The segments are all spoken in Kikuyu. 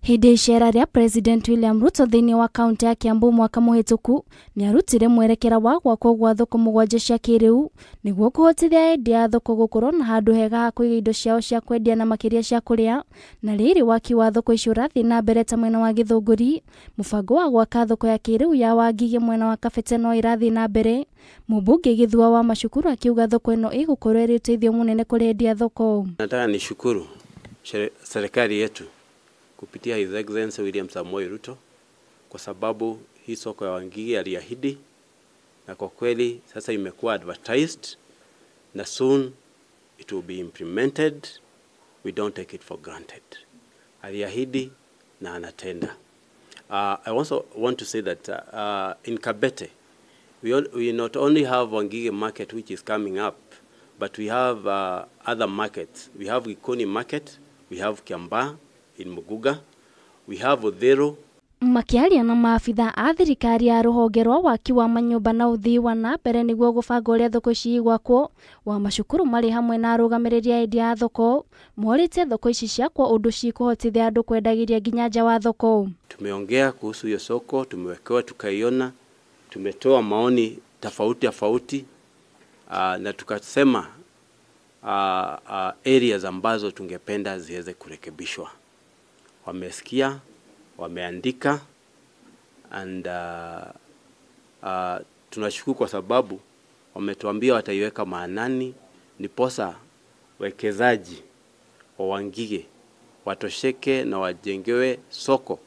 Hĩndĩ icera rĩa President William Ruto thĩinĩ wa kaunti ya Kiambu mwaka mũhĩtũku nĩarutire mwerekera wa gwakwo gwa thoko 7 cia kĩrĩu nĩguo kũhotithia endia a thoko gũkorwo na handũ hega ha kũiga indo ciao cia kwendia na makĩria cia kũrĩa. Na rĩrĩ waki wa thoko icio ũrathiĩ na mbere ta mwena wa Gĩthũngũri, mũbango wa gwaka thoko ya kĩrĩu ya Wangige mwena wa Kabete no ĩrathiĩ na mbere. Mũmbunge Gĩthua wa Macukuru akiuga thoko ĩno ĩgũkorwo ĩrĩ ũteithio mũnene kũrĩ endia thoko. Nataka nishukuru serikali yetu kupitia His Excellency William Samoei Ruto kwa sababu hii soko ya Wangige aliahidi, na kwa kweli sasa imekuwa advertised na soon it will be implemented. We don't take it for granted. Aliahidi na anatenda. I also want to say that in Kabete we not only have Wangige market which is coming up, but we have other markets. We have Gikoni market, we have Kiambaa in Muguga, we have Odhero. Makiaria na maabitha a thirikari ya rũhonge rwa waki wa manyũmba na ũthii wa na mbere nĩguo gũbanga ũrĩa thoko ici igwakwo, wa macukuru marĩ hamwe na arũgamĩrĩri a endia a thoko morĩtie thoko ici ciakwo ũndũ cikũhotithia andũ kwendagĩria nginya nja wa thoko. Tumeongea kuhusu hiyo soko, tumewekewa tukaiona, tumetoa maoni tofauti tofauti, na tukasema areas ambazo tungependa ziweze kurekebishwa. Wamesikia, wameandika, and tunashukuru kwa sababu wametuambia wataiweka maanani niposa wekezaji wa Wangige watosheke na wajengewe soko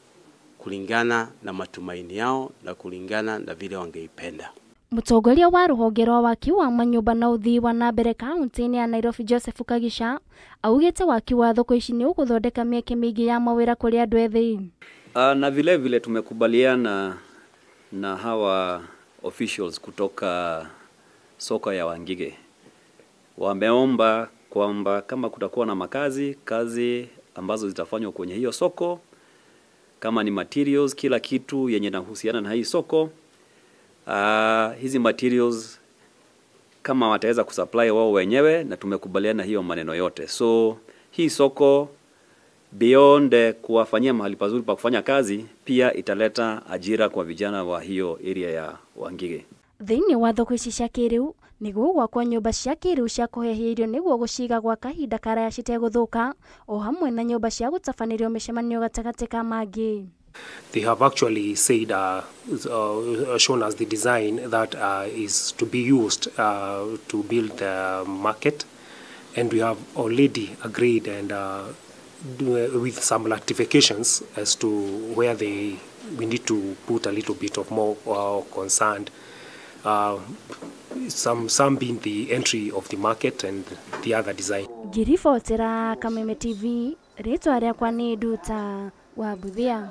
kulingana na matumaini yao na kulingana na vile wangeipenda. Mũtongoria wa rũhonge rwa waki wa manyũmba na ũthii wa na mbere kaunti-inĩ ya Nairobi Joseph Kagisha augĩte waki wa thoko ici nĩ ũgũthondeka mĩeke mĩingĩ ya mawĩra kũrĩ andũ ethĩ. Na vile vile tumekubaliana na hawa officials kutoka soko ya Wangige. Wameomba kwamba kama kutakuwa na makazi, kazi ambazo zitafanywa kwenye hiyo soko, kama ni materials, kila kitu yenye nahusiana na hii soko, hizi materials kama wataweza kusupply wao wenyewe, na tumekubaliana hiyo maneno yote. So hii soko beyond kuwafanyia mahali pazuri pa kufanya kazi, pia italeta ajira kwa vijana wa hiyo area ya Wangige. Thĩinĩ wa thoko ici cia kĩrĩu nĩguo gwakwo nyũmba cia kĩrĩu cia kũhehia irio nĩguo gũciga gwa kahinda karaya citegũthũka, o hamwe na nyũmba cia gũtabanĩrio mĩcemanio gatagatĩ ka mangĩ. They have actually said, shown us the design that is to be used to build the market, and we have already agreed and with some ratifications as to where we need to put a little bit of more concern, some being the entry of the market and the other design. Ngiribotera Kameme TV, rĩtwa rĩakwa nĩ Nduta wa Mbuthia.